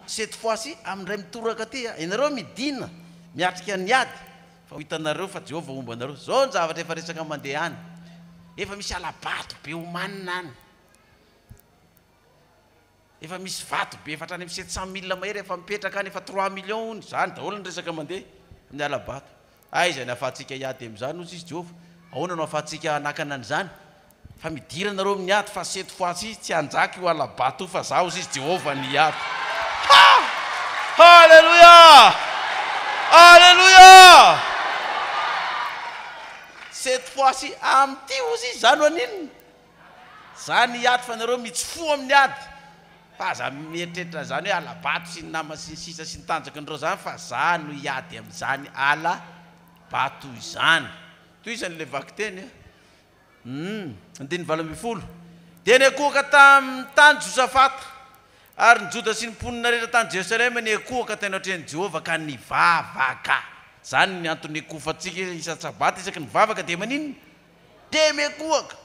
Cette fois ci, amin'ny indray mitoraka aty, ianareo midina miatrika ny ady, fa ho hitanareo fa Jehovah homba anareo. Izao ny zavatra efa resaka mandeha any. Efa misy hala-bato be omanina any. Efa misy vato be efa hatrany amin'ny 700 mille mahery efa mipetraka any, efa trois millions hono. Izany daholo ny resaka mandeha amin'ny hala-bato. Aiza ny ahafahantsika hiady amin'izany hoy izy Jehovah? Ahoana no ahafahantsika hanakana an'izany? Fa midira nareo amin'ny ady fa cette fois ci tsy hanjaka io hala-bato io fa za hoy izy Jehovah ny hiady. Ha! Haleloia! Haleloia! Cette fois ci amin'ity hoy izy za no haninona? Za ny hiady fa nareo mitsofoha amin'ny ady. Fa aza mieritreritra an'izany hoe hala-bato sy ny nama sy ny sisa sy ny tanjaky ny reo zany fa za no hiady amin'izany hala-bato izany. Tohizany ilay vakiteny a. Humm. Andininy 18. Dia niankohoka tamin'ny tany Josafata, ary ny Joda sy ny mponina rehetra tany Jerosalema niankohoka teo anatrehan'i Jehovah ka nivavaka. Izany ny antony niankohofantsika isan-tsabata, isaky ny mivavaka dia maninona? Dia miankohoka.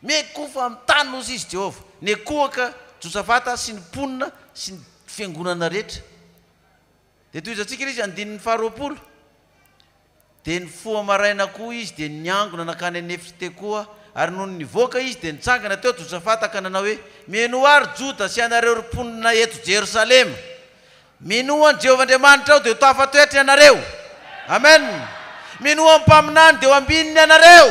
Miankohofa amin'ny tany hozy izy Jehovah. Niankohoka Josafata sy ny mponina sy ny fiangonana rehetra. Dia tohizantsika ilay izy, andininy faharoapolo. Dia nifoha maraina koa izy, dia niangona nankany an'efitr'i Tekoa, ary nony nivoaka izy, dia nitsangana teo Josafata ka nanao hoe, Mihainoa ahy, ry Joda sy ianareo ry mponina eto Jerosalema! Minoa an'i Jehovah Andriamanitrao, dia ho tafatoetra ianareo. Amen! Minoa ny mpaminany, dia ho ambininy ianareo.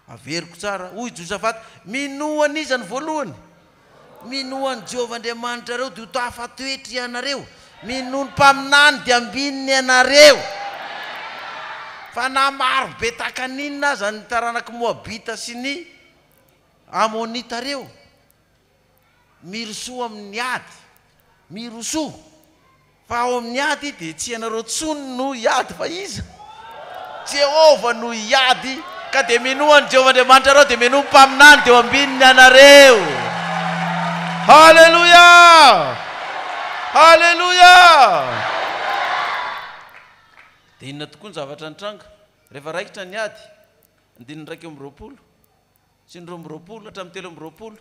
Averiko tsara, hoy Josafata, Minoa an'iza ny voalohany? Minoa an'i Jehovah Andriamanitrareo, dia ho tafatoetra ianareo. Minoa ny mpaminany, dia ambininy ianareo. Fa na maro be tahaka ny inona aza ny taranak'i Moabita sy ny Amonita ireo, Mirosoa amin'ny ady. Mirosoa. Fa ao amin'ny ady dia tsy ianareo intsony no hiady fa iza? Jehovah no hiady. Ka dia minoa an'i Jehovah Andriamanitrareo, dia minoa ny mpaminany, dia ho ambininy ianareo. Haleloia! Haleloia! Dia inona tokoa ny zavatra nitranga? Rehefa raikitra ny ady, andininy 21. Sy ny 22 hatramin'ny 23.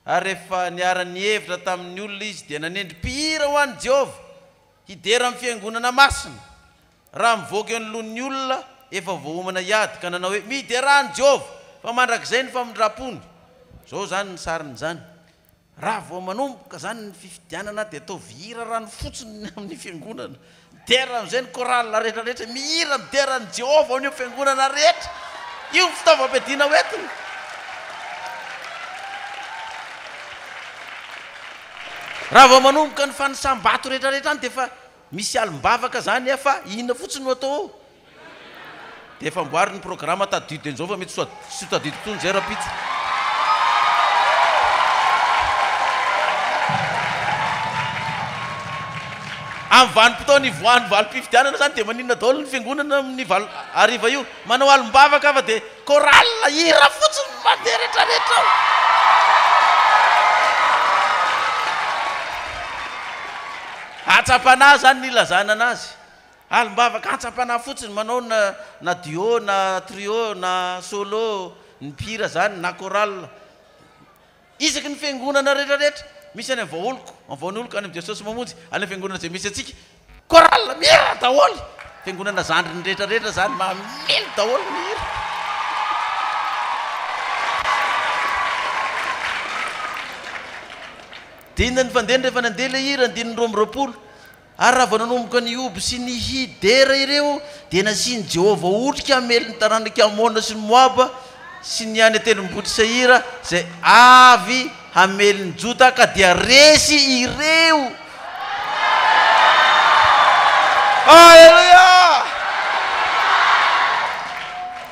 Ary rehefa niara-nihevitra tamin'ny olona izy, dia nanendry mpihira ho an'i Jehovah, hidera amin'ny fiangonana masina, raha mivoaka eo anoloan'ny olona efa voaomana hiady, ka nanao hoe, Miderà an'i Jehovah, fa mandrakizay ny famindram-pony. Izao izany ny sarin'izany. Raha vao manomboka zany ny fifidianana dia ataovy hira rano fotsiny ny amin'ny fiangonana. Midera amin'izay ny chorale rehetra rehetra, mihira midera an'i Jehovah ao amin'ny fiangonana rehetra. Io ny fitaovam-piadiana ho entiny. Raha vao manomboka ny fanisam-bato rehetra rehetra any dia efa misy alim-bavaka zany fa inona fotsiny no atao ao? Dia efa amboary ny programa tadidio dieny izao fa mety tsy ho tadidy intsony izay rahampitso. Amin'ny vanim-potoana ivoahan'ny valim-pifidianana izany dia maninona daholo ny fiangonana amin'ny valo hariva io? Manao alim-bavaka fa dia chorale hira fotsiny no mandeha rehetrarehetra ao. Hatsa-panahy izany ny ilazana anazy. Alim-bavaka antsa-panahy fotsiny manao na na duo na trio na solo ny mpihira zany na chorale isaky ny fiangonana rehetra rehetra misy any Vaoloko Vaonoloko any amin'i Jesosy Mamonjy any amin'ny fiangonana izay misy antsika chorale mihira daholo fiangonana zandriny rehetra rehetra zany mamely daholo mihira. Dia inona ny fandehany rehefa nandeha ilay hira andininy 22 Ary raha vao nanomboka nihoby sy nihidera ireo, dia nasian'i Jehovah otrika hamely ny taranak'i Amona sy ny Moaba sy ny any an-tendrombohitr'i Seira, izay avy hamely ny Joda, ka dia resy ireo. Aleloia!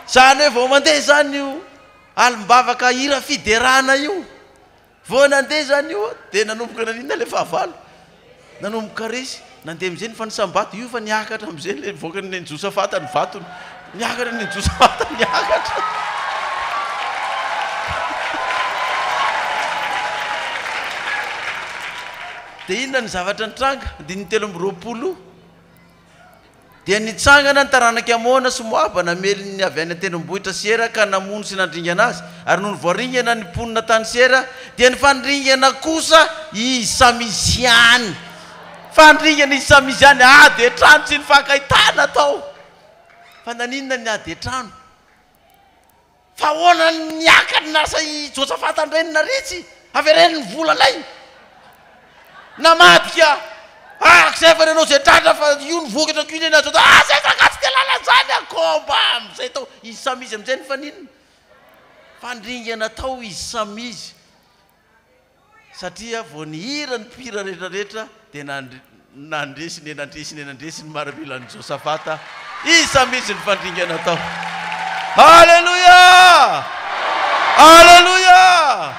Izany hoe vao mandeha izany io alim-bavaka hira fiderana io. Vao nandeha izany io dia nanomboka naninona ilay fahavalo? Nanomboka resy. Nandeha amin'izay ny fanisam-bato. Io fa niakatra amin'izay ilay nivoaka ny Josafata ny vatony. Niakatra ny Josafata niakatra. Dia inona ny zavatra nitranga? Andininy 23. Dia nitsangana ny taranak'i Amona sy Moaba namely ny avy any an-tendrombohitra Seira ka namono sy nandringana azy. Ary nony voaringana ny mponina tany Seira, dia nifandringana kosa izy samy izy ihany. Fandringana izy samy izy ihany, ady an-trano tsy nifankahitana tao. Fa naninona ny ady an-trano? Fa ahoana ny niakany lasa i Josafata indray no naretsy? Avereno ny volanay. Namadika arak'izay fa nanao izay tratra fa io ny vokatra koa iny azo atao. Ah zay fa nga tsy dia lala zany a combat amin'izay tao. Izy samy izy amin'izay no faninona? Fandringana tao izy samy izy. Satria vao nihira ny mpihira rehetra rehetra dia nandresy ne nandresy ne nandresy ny maramilan'i Josafata. Iza mihitsy ny fandringana tao. Alléluia! Alléluia!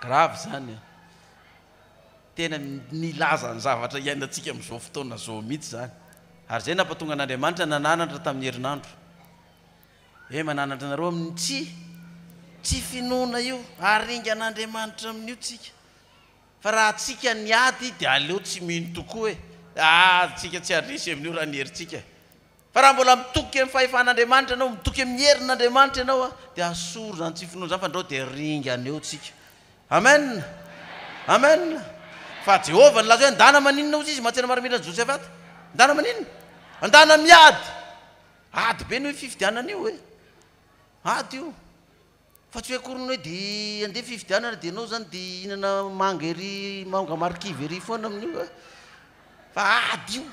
Grave izany a. Tena nilaza ny zavatra iainantsika amin'izao fotoana izao mihitsy izany. Ary izay nampatonga an'Andriamanitra nananatra tamin'ny herinandro. Hoe mananatra anareo amin'ny tsy tsy finoana io, haringan'Andriamanitra amin'io tsika. Fa raha tsika niady dia aleo tsy mino tokoa e. Ah, tsika tsy handresy amin'io raha ny herintsika e. Fa raha mbola mitoky amin'ny fahefan'Andriamanitra ianao, mitoky amin'ny herin'Andriamanitra ianao, dia asory izany tsy finoana izany fa ndrao dia ringana eo tsika. Amen! Amen! Fa Jehovah nilaza hoe andana maninona hozy izy mahatsena maramila an'i Josafata? Andana maninona? Andana miady! Ady be ny hoe fifidianana io e! Ady io. Fa tsy hoe akory ny hoe dia handeha fifidianana dia ianao izany dia hihinana manga ery, manga marikivy ery foana amin'io e! Fa ady io.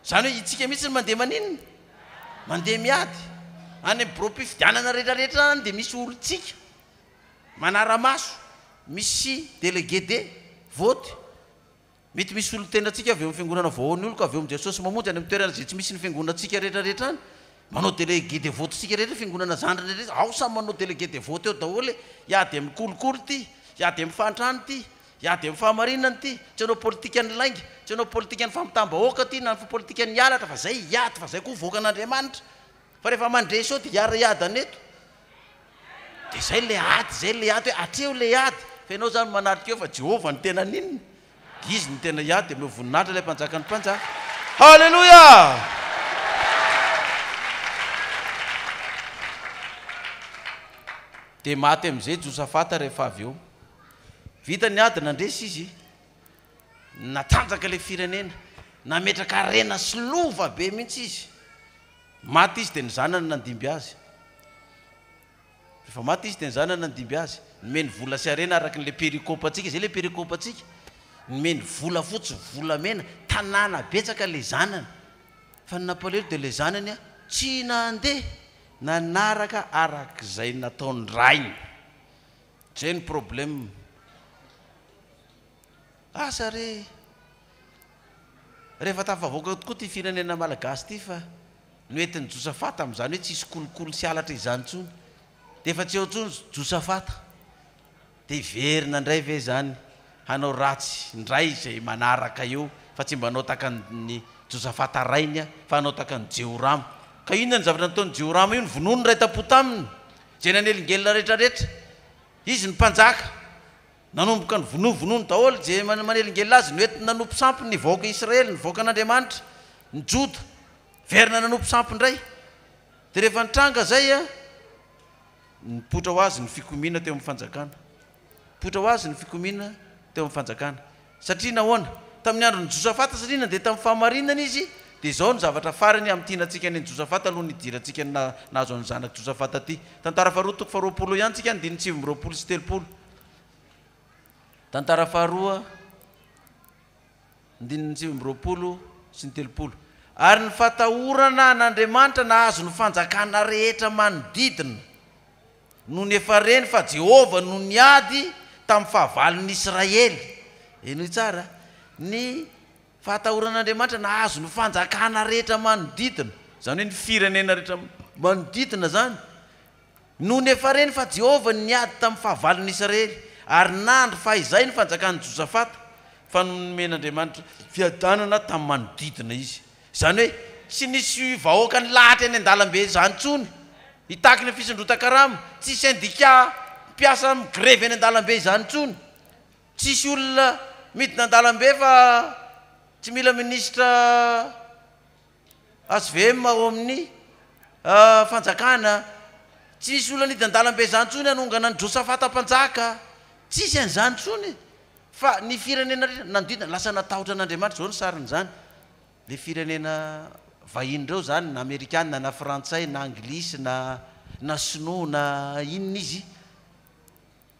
Izany hoe itsika mihitsy no mandeha maninona? Mandeha miady. Any amin'ny biraom-pifidianana rehetrarehetra any dia misy olon-tsika manara-maso, misy délégué de vote. Mety misy solontenantsika avy eo amin'ny fiangonana vaoan'ny oloko, avy eo amin'i Jesosy Mamonjy, any amin'ny toerana izay tsy misy ny fiangonantsika rehetra rehetra any. Manao délégué de vote-tsika rehetra, fiangonana zandriny rehetra, ao samy manao délégué de vote eo daholo e! Hiady amin'ny kolikoly ity, hiady amin'ny fahantrana ity, hiady amin'ny fahamarinana ity, tsy hanao politikan'ny lainga, tsy hanao politikan'ny famitaham-bahoaka ity na ny politikan'ny halatra fa zay hiady fa zay koa vahoakan'Andriamanitra. Fa rehefa mandresy eo dia hiara-hiadana eto. Dia izay ilay ady, izay ilay ady hoe hatreo ilay ady. Fa ianao izany manatrika eo fa Jehovah no tena n'inona? Izy no tena hiady dia omeo voninahitra ilay Mpanjakan'ny mpanjaka. Haleloia! Dia maty amin'izay Josafata rehefa avy eo. Vita ny ady, nandresy izy. Natanjaka ilay firenena. Nametraka harena sy lova be mihitsy izy. Maty izy dia ny zanany nandimby azy. Rehefa maty izy dia ny zanany nandimby azy. Nomeny vola sy harena araka an'ilay perikopantsika, izay ilay perikopantsika. Nomeny volafotsy, volamena, tanàna betsaka ilay zanany. Fa ny nampalahelo dia ilay zanany tsy nandeha nanaraka arak'izay nataon-drainy. Izay no problème. Asa re! Rehefa tafavoaka tokoa ity firenena malagasy ity fa noentin'i Josafata amin'izany hoe tsisy kolikoly sy halatra izany intsony. Dia efa tsy eo intsony Josafata. Dia hiverina indray ve izany hanao ratsy indray izay manaraka eo fa tsy mba hanao tahaka an'i Josafata rainy fa hanao tahaka an'i Jehorama. Ka inona ny zavatra nataon'i Jehorama io? Novonoiny ny iray tam-po taminy, izay nanelingelina rehetrarehetra. Izy no mpanjaka. Nanomboka novonovonoiny daholo izay manelingelina azy, noentiny nanompo sampy ny vahoaka Israely, ny vahoakan'Andriamanitra, ny Joda. Niverina nanompo sampy indray. Dia rehefa nitranga izay, nipoitra ho azy ny fikomiana teo amin'ny fanjakana. Nipoitra ho azy ny fikomiana teo amin'ny fanjakana. Satria nahoana? Tamin'ny andron'i Josafata, satria nandeha tamin'ny fahamarinana izy, dia izao ny zavatra farany hamintinantsika ny an'i Josafata alohan'ny hidirantsika ny nahazo an'ny zanak'i Josafata ity. Tantara faharoa toko faharoapolo ihany tsika, andininy 29 sy 30. Tantara faharoa, andininy 29 sy ny 30. Ary ny fatahorana an'Andriamanitra nahazo ny fanjakana rehetra manodidina, nony efa reny fa Jehovah no niady tamin'ny fahavalon'ny Israely. Henoy tsara, ny fahatahoran'Andriamanitra nahazo ny fanjakana rehetra manodidina, izany hoe ny firenena rehetra manodidina izany, Nony efa reny fa Jehovah niady tamin'ny fahavalon'ny Israely, ary nandry fahizay ny fanjakan'i Josafata, fa nomen'Andriamanitra fiadanana tamin'ny manodidina izy. Izany hoe, tsy nisy vahoaka nilahatra eny an-dalambe izany intsony, hitaky ny fisondrotan-karama, tsy sendika mpiasa migrevy eny an-dalambe izany intsony, tsisy olona midina an-dalambe fa. Tsy mila minisitra HVM ao amin'ny fanjakana. Tsy nisy olona nidy an-dalambe izany intsony hanongana an'i Josafata mpanjaka. Tsisy an'izany intsony. Fa ny firenena rehetra nanodidina lasa natahotra an'Andriamanitra. Izao ny sarin'izany. Ilay firenena vahiny ireo izany, na amerikana na frantsay na anglisy na na sinoa na inona izy,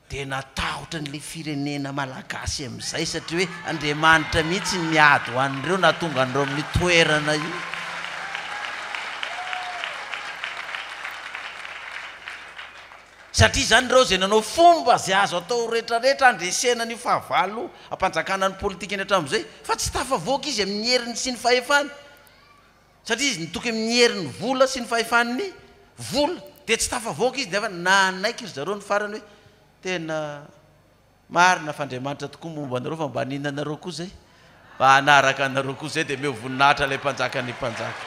Dia natahotra an'ilay firenena malagasy amin'izay satria hoe Andriamanitra mihitsy ny miady ho an'ireo nahatonga an'ireo amin'io toerana io. Satria izany ireo izay nanao fomba izay azo atao rehetrarehetra handresena an'io fahavalo hampanjakana ny politikany hatramin'izay fa tsy tafavoaka izy amin'ny heriny sy ny fahefany. Satria izy nitoky amin'ny herin'ny vola sy ny fahefan'ny vola dia tsy tafavoaka izy nefa nanaiky ry zareo ny farany hoe tena marina fa Andriamanitra tokoa momba anareo fa mba haninona anareo koa izay? Mba hanaraka anareo koa izay dia omeo voninahitra ilay mpanjakan'ny mpanjaka.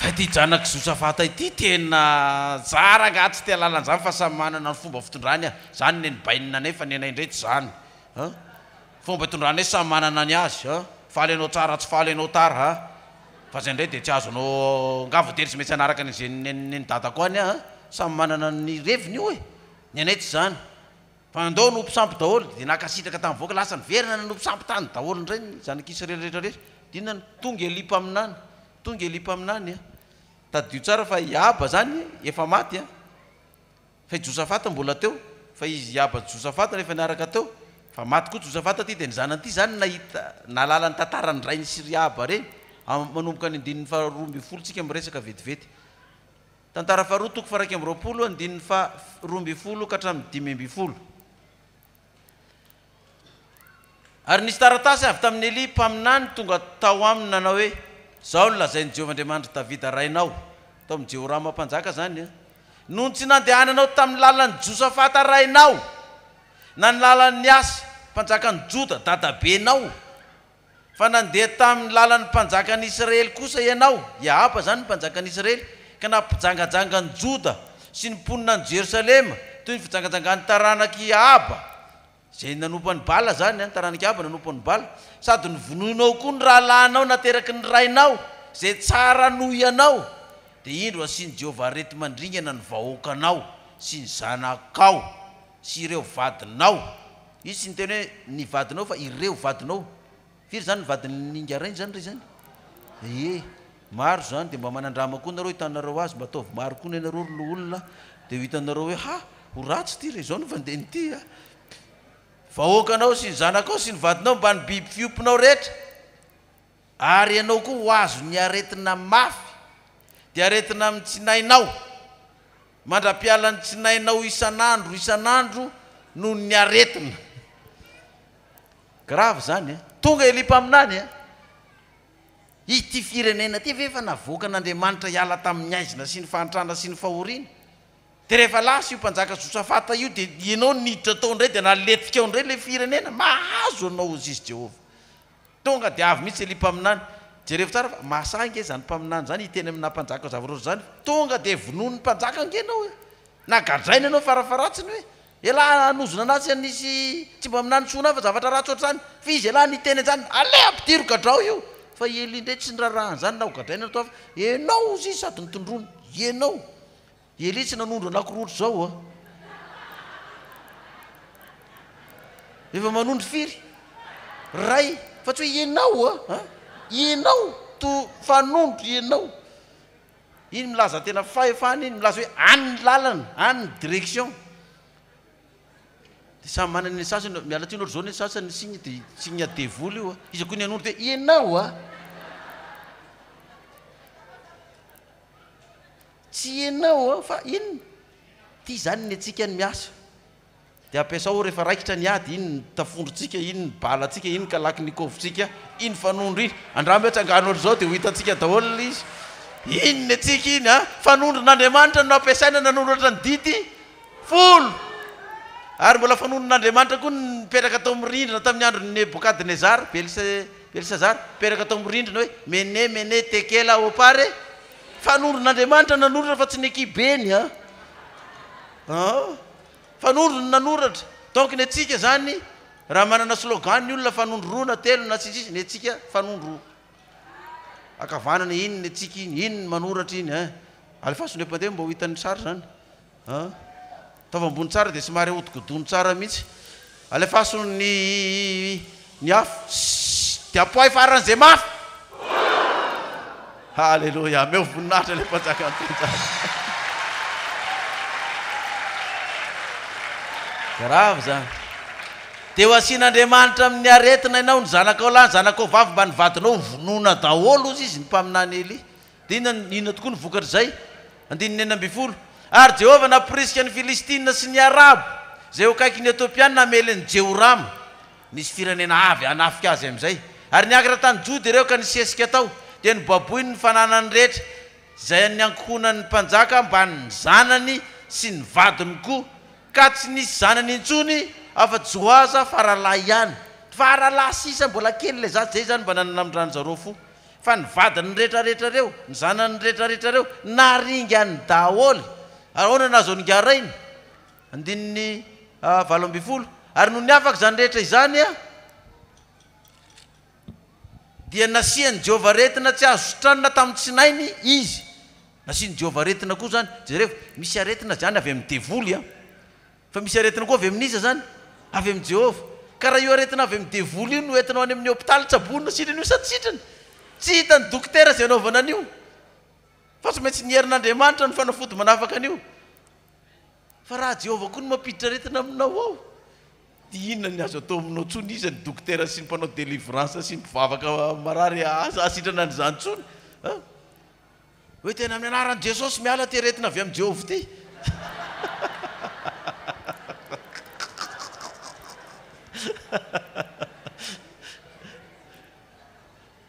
Fa ity zanak'i Josafata ity tena zara angaha tsy te hahalala an'izany fa samy manana ny fomba fitondrany ah! Izany nen'i Bainina anay fa nenay indray tsy izany ah! Fomba itondranay samy manana ny azy a! Faly ianao tsara tsy faly ianao tara a! Fa zay ndray dia tsy azonao nga voatery tsy maintsy hanaraka ny izay nen'i dadako any a! Samy manana ny reviny io e! Ny anay tsy izany fa andao hanompo sampy daholo dia nankasitraka tamin'ny vahoaka lasa niverina nanompo sampy tany daholo indray ny zanak'Israely rehetra rehetra dia inona no tonga Elia mpaminany tonga Elia mpaminany a! Tadidio tsara fa i Ahaba zany efa maty a! Fa i Josafata mbola teo, fa izy Ahaba sy Josafata rehefa niaraka teo, fa maty koa Josafata aty, dia ny zanany ity izany nahita, nahalala ny tantaran'ny rainy sy ry Ahaba ireny, manomboka any andininy faha 12 tsika miresaka vetivety. Tantara faharoa toko faha 21 andininy faha 12 ka hatramin'ny 15. Ary nisy taratasy avy tamin'i Elia mpaminany tonga tao aminy nanao hoe, Izao no lazain'i Jehovah Andriamanitr'i Davida rainao, tao amin'i Jehorama mpanjaka izany, Nony tsy nandehananao tamin'ny lalan'i Josafata rainao, na ny lalan'i Asa, mpanjakan'i Joda, dadabenao, fa nandeha tamin'ny lalan'ny mpanjakan'i Israely kosa ianao, i Ahaba izany no mpanjakan'i Israely, ka nampijangajanga an'i Joda sy ny mponina any Jerosalema, toy ny fijangajangan'ny taranak'i Ahaba, izay nanompo an'i Bala izany, ny taranak'i Ahaba nanompo an'i Bala, sady novonoinao koa ny rahalahinao nateraky ny rainao, izay tsara noho ianao, dia indro hasian'i Jehovah areti-mandringana ny vahoakanao sy ny zanakao sy ireo vadinao. Izy tsy niteny hoe ny vadinao fa ireo vadinao. Firy izany ny vadin'ny Ingarainy izany re izany? Ie, maro izany, dia mba manandrama koa nareo hitanareo azy, mba ataovy maro koa nenareo ry loholona, dia ho hitanareo hoe ha, ho ratsy ity re izao no fandehan'ity a! Vahoakanao sy ny zanakao sy ny vadinao mba ny biby fiompinao rehetra. Ary ianao koa ho azon'ny aretina mafy, dia aretina amin'ny tsinainao, mandra-pialan'ny tsinainao isan'andro isan'andro noho ny aretina. Grave izany e! Tonga Elia mpaminany e! Ity firenena ity ve efa navoakan'Andriamanitra hiala tamin'ny haizina sy ny fahantrana sy ny fahoriana? Dia rehefa lasa io mpanjaka Josafata io dia ianao niditra tao indray dia naletika ao indray ilay firenena, mahazo anao hozy izy Jehovah. Tonga dia avy mihitsy Elia mpaminany. Jerevo tsara fa mahasahy ange izany mpaminany izany hiteny amina mpanjaka zavatra ohatr'izany. Tonga dia vonoin'ny mpanjaka ange ianao e. Na gadraina ianao farafaharatsiny hoe, elah hanozona anah tsy hanisy tsy mba minany soa anah fa zavatra ratsy ohatr'izany. Fa izy elah niteny an'izany, aleha ampidiro gadrao io. Fa i Elia indray tsy niraharaha an'izany na ho gadraina na atao hafa. Ianao hozy izy sady notondroiny. Ianao. Elia tsy nanondro anankiroa ohatr'izao a! Efa manondro firy? Ray, fa tsy hoe ianao a! An! Ianao, to fanondro ianao. Iny milaza tena fahefana iny, milaza hoe any ny lalana, any ny direction. Dia samy manana ny sasany, miala tsiny ohatr'izao ny sasany ny signe dia signe devoly io a! Iza koa ny hanondro dia ianao a! Tsy ianao an, fa inona? Ity izany ny antsika ny miasa. Dia ampiasao rehefa raikitra ny ady, iny ny tafondrontsika, iny ny balantsika, iny ny kalachnikovtsika, iny fanondro iny. Andramo hoe atsangano ohatr'izao dia ho hitantsika daholo ilay izy. Iny ny antsika iny an! Fanondron'Andriamanitra no nampiasaina nanoratra ny didy folo. Ary mbola fanondron'Andriamanitra koa ny nipetraka tao amin'ny rindrina tamin'ny andron'i Nebokadnezara, Belsazara, nipetraka tao amin'ny rindrina hoe, Mene, Mene, Tekela, Opare. Fanondron'Andriamanitra nanoratra fa tsy ny ekibeny a! An! Fanondro no nanoratra. Donc ny antsika zany raha manana slogan ny olona fanondro roa na telo na sy ny sisa, ny antsika fanondro ankavanana iny ny antsika iny, iny ny manoratra iny ein. Alefaso indray mpandeha mba ho hitan'ny sary zany an. Ataovy ambony tsara dia somary ahodikodino tsara mihitsy. Alefaso ny ny afo, sss, dia apoahy faran'izay mafy. Haleloia, ameo voninahitra ilay Mpanjakan'ny mpanjaka. Grave izany. Dia ho asian'Andriamanitra amin'ny aretina ianao, ny zanakao lahy, ny zanakao vavy mba ny vadinao ho vonoina daholo, hozy izy, ny mpaminany Elia. Dia inona, inona tokoa ny vokatr'izay? Andininy 16, Ary Jehovah namporisika ny Filistina sy ny Arabo, izay eo akaikin'ny Etiopiana, hamely an'i Jehorama. Nisy firenena avy hanafika azy amin'izay. Ary niakatra tany Joda ireo ka nisesika tao. Dia nobaboiny ny fananany rehetra, izay an'ny ankohonan'ny mpanjaka mbamin'ny zanany sy ny vadiny koa, ka tsy nisy zanany intsony afa-tsy Joaza faralahy ihany. Faralahy sisa mbola kely ilay zaza, izay izany mba nanana amin-dranjareo fo. Fa ny vadiny rehetrarehetra ireo, ny zanany rehetrarehetra ireo, naringany daholo. Ahoana no nahazoany ngarainy? Andininy 18, Ary nony afaka izany rehetra izany, dia nasian'i Jehovah aretina tsy azo sitranina tamin'ny tsinainy izy. Nasian'i Jehovah aretina koa izany. Jerevo, misy aretina izany avy amin'ny devoly an! Fa misy aretina koa avy amin'iza izany? Avy amin'i Jehovah. Ka raha io aretina avy amin'ny devoly io no entinao any amin'ny hopitaly tsaboina, sitrana io sa tsy sitrana? Tsy hitan'ny dokotera izay anaovana an'io. Fa tsy maintsy ny herin'Andriamanitra no fanafody manafaka an'io. Fa raha Jehovah koa no mampiditra aretina aminao ao, dia inona ny azo atao aminao intsony? Iza ny dokotera sy ny mpanao délivrance sy ny mpivavaka marary hahasitrana an'izany intsony? An? Hoe tena amin'ny anaran'i Jesosy miala ity aretina avy amin'i Jehovah ity.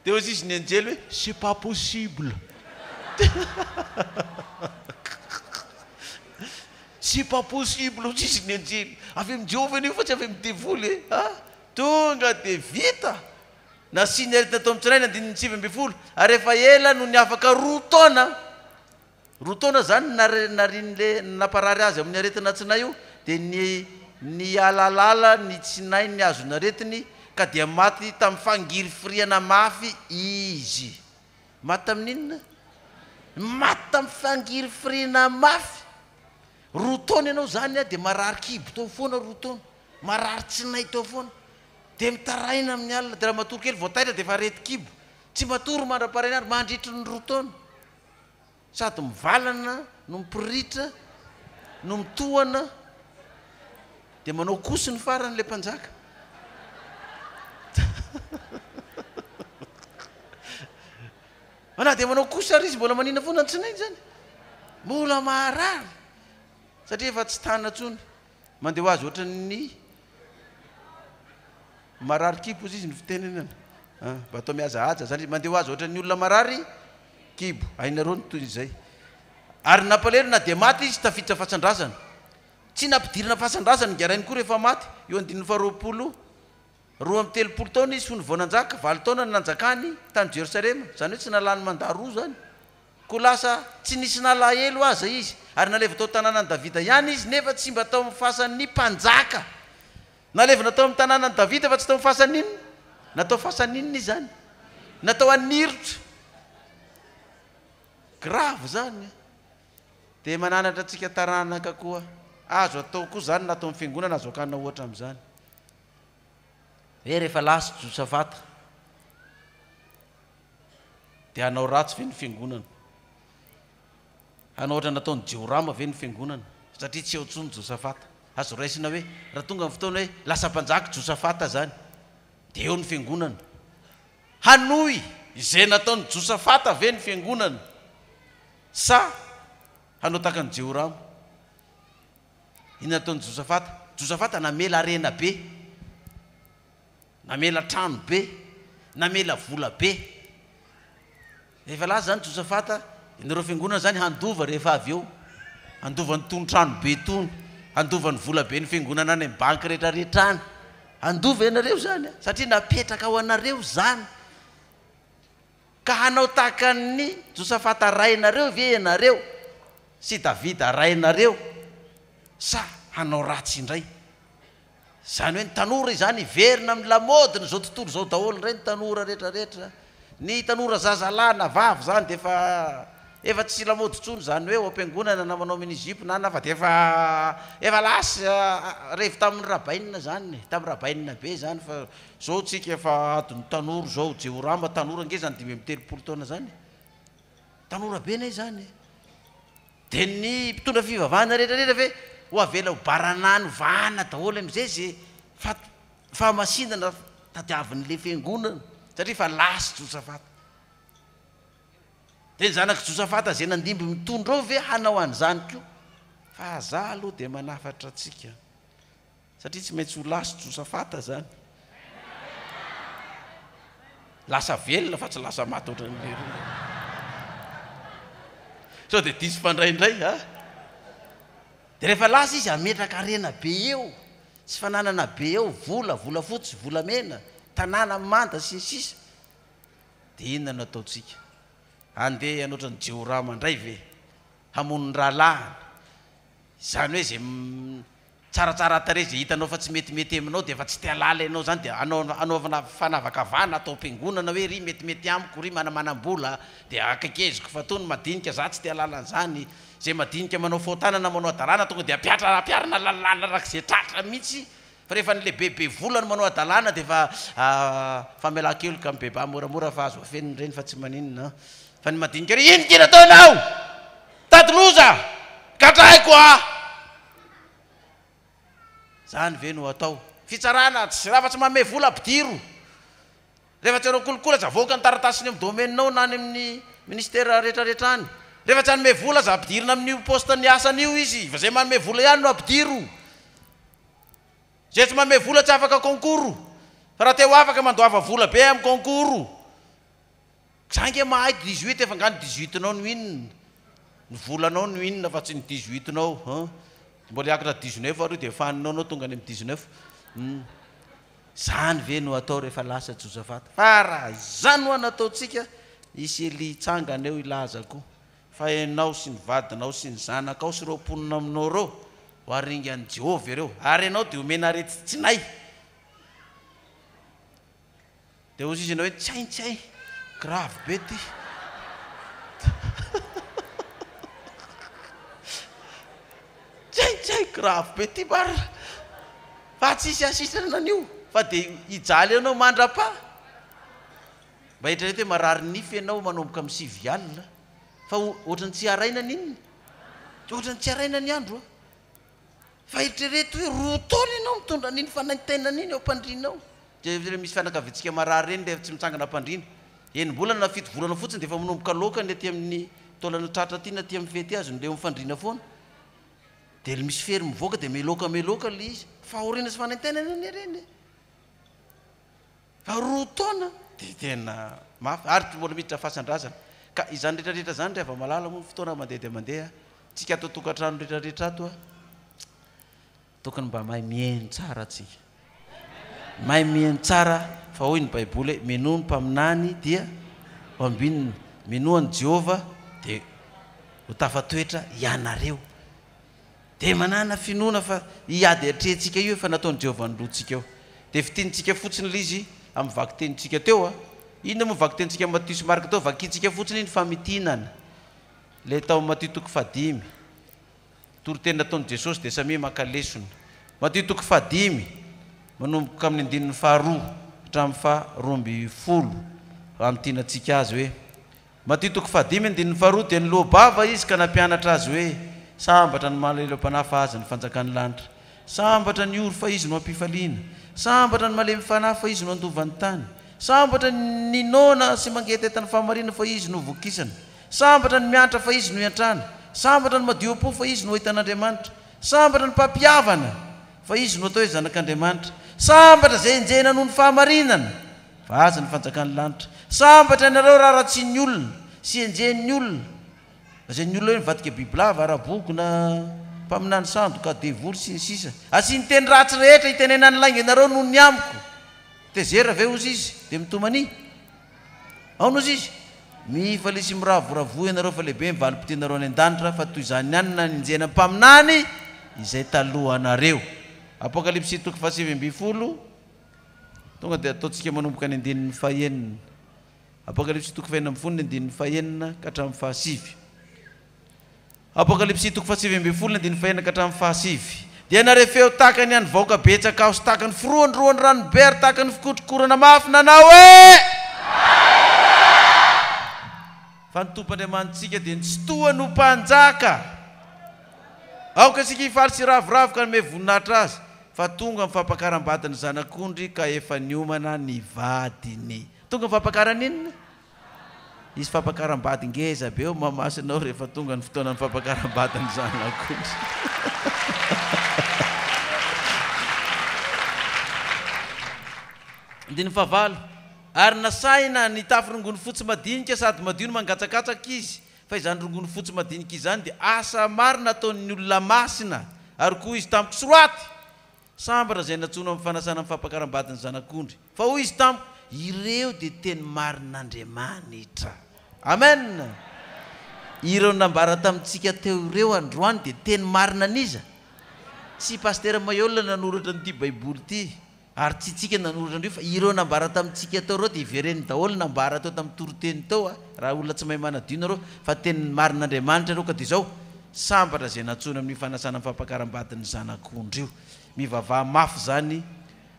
Dia hoy izy ny anjely hoe, c'est pas possible. C'est pas possible, hoy izy ny anjely. Avy amin'i Jehovah anie io fa tsy avy amin'ny devoly e. Ah, tonga dia vita. Nasiany aretina tao amin'ny tsinainy, andininy 19, ary efa ela no niafaka roa taona. Roa taona izany narian'ilay namparary azy amin'ny aretina tsinay io, dia ny nialalala ny tsinainy azon'aretiny ka dia maty tamin'ny fangirifiriana mafy izy. Maty tamin'inona? Maty tamin'ny fangirifiriana mafy. Roa taona ianao izany dia marary kibo tao foana roa taona, marary tsinay tao foana, dia mitaraina amin'ny alina, dia raha matory kely vao taitra dia efa aretin-kibo, tsy matory mandra-paraina ary mandritry ny roa taona. Sady mivalana no mipiritra no mitohana dia manao kosy ny farany ilay mpanjaka. Fa na dia manao kosy ary izy mbola manina foana ny tsinainy izany. Mbola maharary satria efa tsy tana intsony. Mandeha ho azy ohatran'ny marary kibo izy ny fitenenana. Mba atao mihajahaja zany izy. Mandeha ho azy ohatran'ny olona marary kibo. Hainareo ny toy izay. Ary nampalahelo na dia maty izy tafiditra fasan-drazana. Tsy nampidirina fasan-drazana ingahy rainy koa rehefa maty. Eo andininy faharoapolo, 32 taona izy fony vao nanjaka, valo taona no nanjakany tany Jerosalema. Izany hoe tsy nalany mandat roa izany. Koa lasa tsy nisy nalahelo aza izy, ary nalevina tao tanànan'i Davida ihany izy, nefa tsy mba tao amin'ny fasan'ny mpanjaka. Nalevina tao amin'ny tanànan'i Davida fa tsy tao amin'ny fasan'inona? Natao fasan'inona izy izany? Natao anirotra. Grave izany. Dia mananatra antsika taranaka koa. Azo atao koa izany na ato amin'ny fiangonana, azo akana ohatra amin'izany. Hoe rehefa lasa Josafata. Dia hanao ratsy ve ny fiangonana? Hanao ohatra nataon'i Jehorama ve ny fiangonana? Satria tsy eo intsony Josafata. Azo raisina hoe raha tonga ny fotoana hoe lasa mpanjaka Josafata izany, dia eo ny fiangonana. Hanohy izay nataon'i Josafata ve ny fiangonana sa hanao tahaka an'i Jehorama? Inona nataon'i Josafata? Josafata namela harena be. Namela trano be, namela vola be. Rehefa lasa izany Josafata, ianareo fiangonana izany handova rehefa avy eo. Handova an'itony trano be itony, handova ny vola be ny fiangonana any amin'ny banky rehetra rehetra any. Handova ianareo izany, satria napetraka ho anareo izany. Ka hanao tahaka an'i Josafata rainareo ve ianareo sy Davida rainareo sa hanao ratsy indray? Izany hoe ny tanora izany hiverina amin'ny lamaodiny izao tontolo izao daholo indray ny tanora rehetra rehetra. Ny tanora zazalahy na vavy izany dia efa efa tsy lamaody intsony izany hoe ao am-piangonana na manao mini jupe na na fa dia efa efa lasa revy tamin'ny rabainina izany e, tamin'ny rabainina be izany fa izao tsika efa adin'ny tanora izao, Jehorama tanora ange izany 35 taona izany e, tanora be anie izany e. Dia ny mpitondra fivavahana rehetra rehetra ve ho avela ho baranany ho vahana daholo amin'izay ze fat fahamasinana tadiavin'le fiangonana satria efa lasa Josafata. Dia ny zanak'i Josafata ze nandimby mitondra eo ve hanao an'izany koa? Fa za aloha dia manafatra antsika. Satria tsy maintsy ho lasa Josafata zany. Lasa velona fa tsy lasa maty ohatran'ny lery. Sao dia diso fandray indray a? Dia rehefa lasa izy hametraka harena be eo, sy fananana be eo, vola, volafotsy, volamena, tanàna manda sy ny sisa. Dia inona no ataontsika? Handeha hanoatra an'i Jehorama indray ve? Hamono ny rahalahiny? Izany hoe izay tsaratsara tarehy izay hitanao fa tsy metimety aminao dia efa tsy te halala ianao izany dia hanao hanaovana fanavakavahana ato am-piangonana hoe ry metimety amiko, ry manamanam-bola dia akaikeziko fa toa ny madinika za tsy te halala an'izany, izay madinika manao fahotana na manao hadalana tonga dia ampiatra ampiharina lalàna araka izay tratra mihitsy fa rehefa ny lehibe be vola no manao hadalana dia efa famelan-keloka mibebaha moramora fa azo afenina ireny fa tsy maninona an! Fa ny madinika ry ino ty nataonao? Tady loza! Gadraiko a! Zany ve no atao? Fitsarana, tsy raha fa tsy manome vola ampidiro. Rehefa tsy hanao kolikoly aza avoaka ny taratasiny amin'ny domaine-nao na any amin'ny ministère rehetra rehetra any. Rehefa tsy hanome vola aza ampidirina amin'io poste ny asany io izy fa zay manome vola ihany no ampidiro. Zay tsy manome vola tsy afaka concours. Fa raha te ho afaka mandoava vola be amin'ny concours. Za nge mahay 18 efa nga ny 18 nao no inona? Ny volanao no inona fa tsy ny 18 nao an! Mbola hiakatra 19 ary io dia faninao anao tonga any amin'ny 19 hum. Zany ve no atao rehefa lasa Josafata? Fa raha izany ho'a nataontsika, hisy Elia hitsangana eo hilaza koa fa ianao sy ny vadinao sy ny zanakao sy ireo mponina aminao ireo ho aringan'i Jehovah ireo, ary ianao dia homena aretin-tsinay. Dia hozy izy ianao hoe tsy hay tsy hay, grave be ty. Tsy hay tsy hay, grave be ty marina. Fa tsisy hasitrana an'io fa dia hijaly eo ianao mandra-paha. Mba eritrereto hoe marary nify ianao manomboka amin'ny sivy alina fa ohatran'ny tsy haraina ny inona? Ohatran'ny tsy haraina ny andro a. Fa eritrereto hoe roa taona ianao mitondra an'iny fanaintainana iny eo am-pandriana ao. Jereo misy fianakaviantsika marary ireny rehefa tsy mitsangana am-pandriana. Enim-bolana na fito volana fotsiny dia efa manomboka loaka ny aty amin'ny taolana tratra aty na aty amin'ny fe aty, azon'ilay eo amin'ny fandriana foana. Dia misy fery mivoaka dia meloka meloka ilay izy. Fahoriana sy fanaintainana anie ireny e. Fa roa taona dia tena mafy ary tsy mbola miditra fasan-drazana. Ka izany rehetra rehetra izany ry hava-malala moa fotoana mandeha dia mandeha. Tsika ato an-tokantrano rehetra rehetra ato a, tokony mba mahay mihaino tsara tsika. Mahay mihaino tsara fa hoy ny baiboly hoe minoa ny mpaminany dia ho ambinina, minoa an'i Jehovah dia ho tafatoetra ianareo. Dia manàna finoana fa hiady atrehintsika io efa nataon'i Jehovah ny lohantsika eo. Dia fintinintsika fotsiny ilay izy amin'ny vakitenintsika teo a. Inona moa vakitenintsika Matio sy Marka teo? Vakintsika fotsiny iny famitinana ilay tao amin'ny Matio toko fahadimy. Toriteny nataon'i Jesosy dia samia maka lesona. Matio toko fahadimy manomboka amin'ny andininy faharoa hatramin'ny faharoambinifolo raha amintinantsika azy hoe. Matio toko fahadimy andininy faharoa Dia niloa-bava izy ka nampianatra azy hoe, Sambatra ny malahelo am-panahy fa azy ny fanjakan'ny lanitra. Sambatra ny ory fa izy no hampifaliana. Sambatra ny malemy fanahy fa izy no handova ny tany. Sambatra ny noana sy mangetaheta ny fahamarinana fa izy no hovokisana. Sambatra ny miantra fa izy no hiantrana. Sambatra ny madio am-po fa izy no hahita an'Andriamanitra. Sambatra ny mpampihavana fa izy no atao hoe zanak'Andriamanitra. Sambatra izay enjehina noho ny fahamarinana. Fa azy ny fanjakan'ny lanitra. Sambatra ianareo raha ratsian'ny olona sy enjehin'ny olona. Lazain'ny olona hoe nivadika bibilava, ara-boky na mpaminany sandoka, devoly, sy ny sisa. Asiany teny ratsy rehetra itenenany lainga ianareo noho ny amiko. Tezera ve hozy izy dia mitomania? Aona hozy izy? Mifalia sy miravoravoa ianareo fa lehibe ny valim-pitianareo any an-danitra, fa toy izany ihany no nanenjehana ny mpaminany izay talohanareo. Apokalypsy toko faha-19, tonga dia ataontsika manomboka ny andininy fahenina. Apokalypsy toko faha-16 ny andininy fahenina ka hatramin'ny fahasivy. Apokalypsy toko faha-19 ny andininy fahenina ka hatramin'ny fahasivy. Dia nahare feo tahaka ny an'ny vahoaka betsaka aho sy tahaka ny firohondrohon'ny ranobe ary tahaka ny fikotrokorana mafy nanao hoe, Fa ny Tompo Andriamanitsika dia ny Tsitoha no Mpanjaka. Aoka isika hifaly sy hiravoravo ka hanome voninahitra Azy, fa tonga ny fampakaram-badin'ny Zanak'ondry ka efa niomana ny vadiny. Tonga ny fampakarana inona? Hisy fampakaram-bady ngeza be eo Mahamasina ao rehefa tonga ny fotoanan'ny fampakaram-badin'ny Zanak'ondry. Andininy fahavalo. Ary nasaina nitafy rongony fotsy madinika sady madio no mangatsakatsaka izy, fa izany rongony fotsy madinika izany dia asa marina ataon'ny olona masina. Ary koa izy tamiko, Soraty! Sambatra izay nantsoina amin'ny fanasana amin'ny fampakaram-badin'ny Zanak'ondry. Fa hoy izy tamiko, Ireo dia teny marin'Andriamanitra. Amen! Ireo nambara tamintsika teo ireo androany dia teny marina an'iza? Tsy Pasitera Mailhol nanoratra an'ity Baiboly ity. Ary tsy tsika nanoratra an'ireo fa ireo nambara tamintsika teo ireo dia ivereno daholo nambara teo tamin'ny toriteny teo a, raha olona tsy mahay manadio nareo fa teny marin'Andriamanitra ireo ka dia izao, sambatra izay nantsoina amin'io fanasana ny fampakaram-badin'ny zanak'ondry io. Mivavaha mafy izany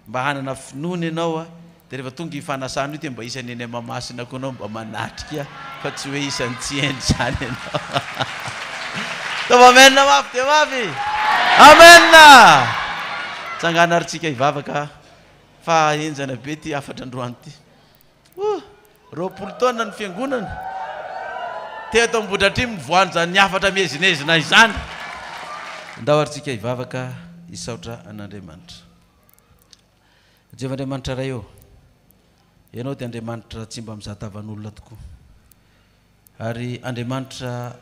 mba hanana finoana ianao a, dia rehefa tonga io fanasana io dia mba isan'ny eny Mahamasina koa anao mba manatrika fa tsy hoe isan'ny tsy hendry izany ianao. Ataovy amen mafy dia mafy. Amen! Tsangana ary tsika hivavaka fa henjana be ty hafatra androany ty. Oh, 20 taona ny fiangonana. Teto Ambohidratrimo nivoahan'izany hafatra miezinezina izany. Ndao ary tsika hivavaka hisaotra an'Andriamanitra. Jehovah Andriamanitra Ray ô, Ianao dia Andriamanitra tsy mba mizaha tavan'olona tokoa. Ary Andriamanitra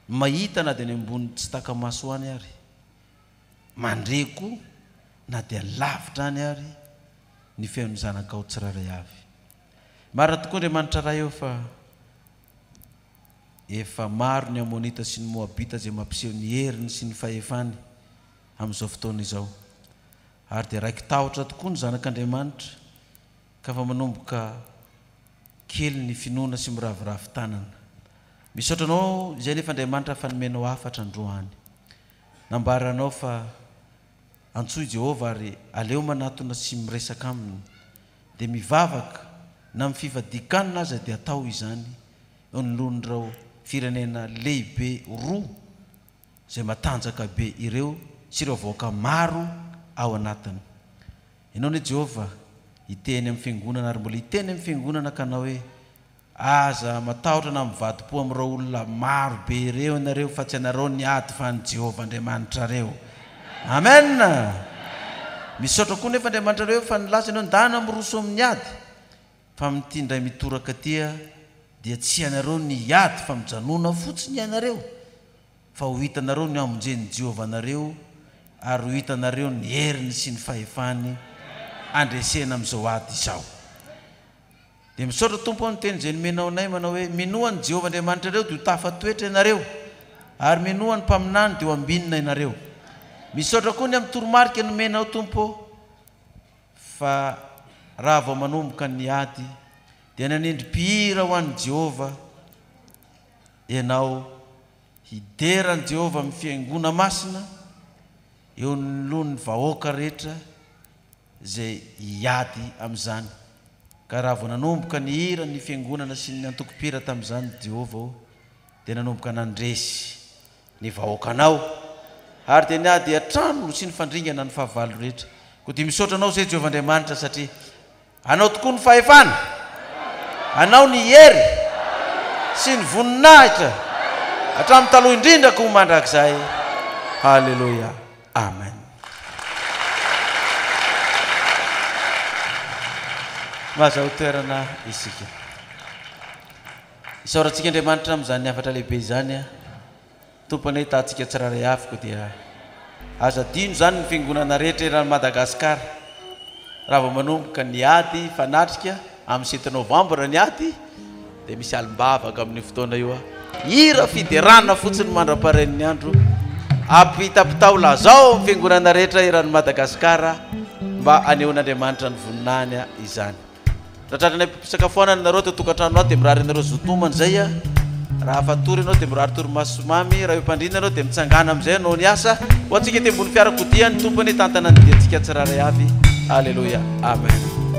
mahita na dia any ambony tsy taka-maso any ary, mandre koa na dia lavitra any ary ny feon'ny zanakao tsirairay avy. Marina tokoa Andriamanitra Ray ô fa efa maro ny Amonita sy ny Moabita izay mampiseho ny heriny sy ny fahefany amin'izao fotoana izao. Ary dia raiki-tahotra tokoa ny zanak'Andriamanitra ka efa manomboka kely ny finoana sy miraviravy tanana. Misaotra anao izay anefa Andriamanitra fa nomenao hafatra androany. Nambaranao fa antsoy Jehovah ary aleo manatona sy miresaka aminy. Dia mivavaka na amin'ny fifadian-kanina aza dia atao izany eo anoloan'ireo firenena lehibe roa izay matanjaka be ireo sy ireo vahoaka maro ao anatiny. Ianao anie Jehovah hiteny amin'ny fiangonana ary mbola hiteny amin'ny fiangonana ka hanao hoe, Aza matahotra na mivadi-po amin'ireo olona maro be ireo ianareo fa tsy anareo ny ady fa an'i Jehovah Andriamanitrareo. Amen! Misaotra koa nefa Andriamanitrareo fa nilaza ianao ndana miroso amin'ny ady fa amin'ity indray mitoraka ity dia tsy ianareo ny hiady fa mijanona fotsiny ianareo. Fa ho hitanareo ny hamonjen'i Jehovah anareo, ary ho hitanareo ny heriny sy ny fahefany handresena amin'izao ady izao. Dia misaotra Tompo aho ny teny izay nomenao anay manao hoe, Minoa an'i Jehovah Andriamanitrareo dia ho tafatoetra ianareo, ary minoa ny mpaminany dia ho ambinina ianareo. Misaotra koa ny amin'ny toromarika nomenao Tompo ô, fa raha vao manomboka ny ady dia nanendry mpihira ho an'i Jehovah ianao Hidera an'i Jehovah amin'ny fihaingoana masina eo anoloan'ny vahoaka rehetra izay hiady amin'izany. Ka raha vao nanomboka nihira ny fiangonana sy ny antokom-pihira tamin'izany Jehovah ô, dia nanomboka nandresy ny vahoakanao, ary dia niady an-trano sy nifandringana ny fahavalo rehetra. Koa dia misaotra Anao izay, Jehovah Andriamanitra, satria Anao tokoa ny fahefana, Anao ny hery sy ny voninahitra hatramin'ny taloha indrindra koa mandrakizay. Haleloia. Amen. Mahazaho toerana isika. Isaorantsika Andriamanitra amin'izany hafatra lehibe izany. Tompo anie hitahantsika tsirairay avy koa dia aza adino izany ny fiangonana rehetra eran'i Madagascar raha vao manomboka ny ady hifanatrika amin'ny sept novembre ny ady dia misy alim-bavaka amin'io fotoana io hira fiderana fotsiny mandra-paren'ny andro. Ampitapitao lazao amin'ny fiangonana rehetra eran'i Madagasikara mba hanehoan'Andriamanitra ny voninahiny izany. Raha tratranay am-pisakafoanana nareo ato an-tokantrano ato dia mirary anareo zoto homana izay a. Raha afa-tory ianao dia mirary torimaso mamy, raha eo am-pandriana ianao dia mitsangàna amin'izay hanao ny asa. Ho antsika ety ambony fiarakodia ny Tompo anie hitantana ny diantsika tsirairay avy. Aleloia. Amen.